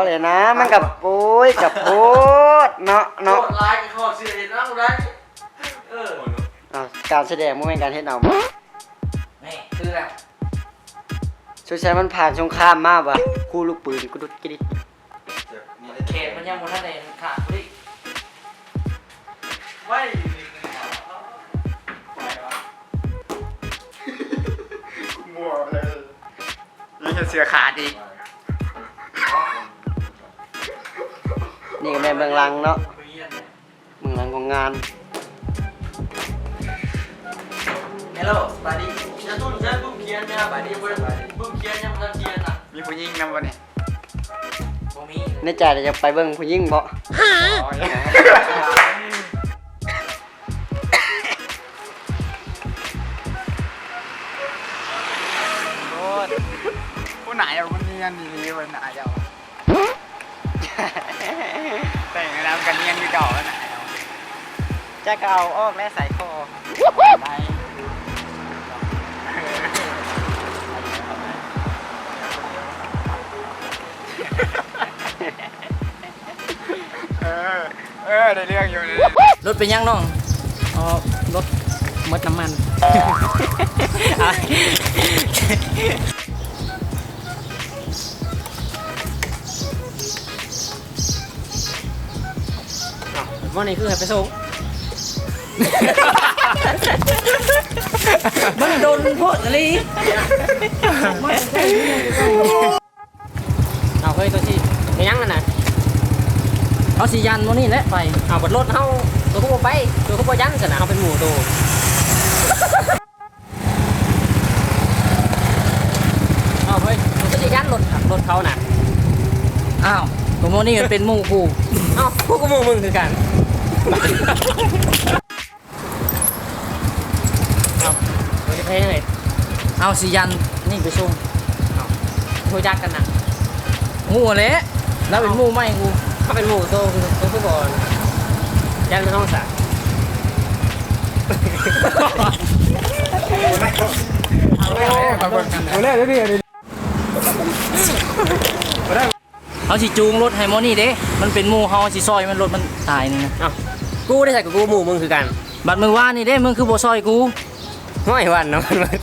ເລີຍນະ ມັນກໍ ໂອ້ຍ ກໍໂພດເນາະ ເນາະ ໂພດຫຼາຍກໍຂໍເຊື່ອເຮັດເອົາໄດ້ ເອີ ເອົາ ການສະແດງບໍ່ແມ່ນການເຮັດເອົາ ແມ່ນ ຄືແລ້ວ ສົງໄສມັນຜ່ານສົງຄາມມາວ່າ ຄູລູກປືນກະດຸດກະດິດ ແຂນມັນຍັງບໍ່ທັນໄດ້ຂາດພຸ້ນ ໄວ້ ມັວເລີຍ ຍັງເຮັດເສື້ອຂາດອີກ ນີ້ກໍແມ່ນເບື້ອງຫຼັງເນາະ ເບື້ອງຫຼັງຂອງງານ ເຮລໂລ ສະບາຍດີ ຢ່າຕຸ້ມ ຢ່າຕຸ້ມຂຽນ ຢ່າ ສະບາຍດີ ປຶ້ມຂຽນ ຍັງບໍ່ທັນຂຽນນະ ມີຜູ້ຍິງນຳບໍ່ນີ້? ບໍ່ມີ ໃນໃຈລະຢາກໄປເບິ່ງຜູ້ຍິງເບາະ ອໍ ໂອ້ຍ ຜູ້ນາຍເອົາມັນນຽນດີໆ ເບິ່ງໜ້າເຈົ້າ ແຕ່ງແລ້ວມັນກໍນຽນຄືເກົ່າຫັ້ນນະ ຈັກກໍເອົາອອກແລ້ວໃສ່ຄໍ ໄດ້ ເອີ ເອີ ໄດ້ເລື່ອງຢູ່ ລົດເປັນຫຍັງນ້ອງ? ອໍ ລົດໝົດນ້ຳມັນ ອ້າວ ມື້ນີ້ຄືໃຫ້ໄປສົ່ງ ມັນດົນໂພດອີ່ຫຼີ. ເອົາເຮີ້ຍ ໂຕຊິເປັນຫຍັງຫັ້ນນະ? ເຮົາຊິຢັນມື້ນີ້ແຫຼະໄປ. ເອົາ ບັດລົດເຮົາ ໂຕຄືບໍ່ໄປ? ໂຕຄືບໍ່ຢັນຊັ້ນນະ? ເຮົາເປັນໝູ່ໂຕ. ເອົາເຮີ້ຍ ໂຕຄືຊິຢັນລົດ ລົດເຂົານະ? ອ້າວ ໂຕມື້ນີ້ມັນເປັນໝູ່ກູ. ເອົ້າ ກູກໍໝູ່ມຶງຄືກັນ. ເອົ້າ ເຮົາຈະໄປທາງໃດ? ເອົາ ຊິຢັນນີ້ໄປສົ່ງ. ເອົ້າ ຮູ້ຈັກກັນນະ? ຮູ້ແຫຼະ ລາວເປັນໝູ່ໃໝ່ກູ. ເຮົາເປັນໝູ່ໂຕ ໂຕຄືບໍ່ຢັນເຮົາສະ? ເອົາແລ້ວ ເອົາແລ້ວ ເອົາແລ້ວ ເອົາແລ້ວ ເອົາແລ້ວ. ເຮົາຊິຈູງລົດໃຫ້ໝໍນີ້ເດ້ ມັນເປັນໝູ່ເຮົາ ຊິຊ່ອຍມັນ ລົດມັນຕາຍນີ້ນະ. ເອົ້າ ກູໄດ້ໃສ່ ກູໝູ່ມຶງຄືກັນ. ບັດມື້ວານນີ້ເດ້ ມຶງຄືບໍ່ຊ່ອຍກູ? ຫ້ອຍ ວັນນະ ວັນ ວັນ.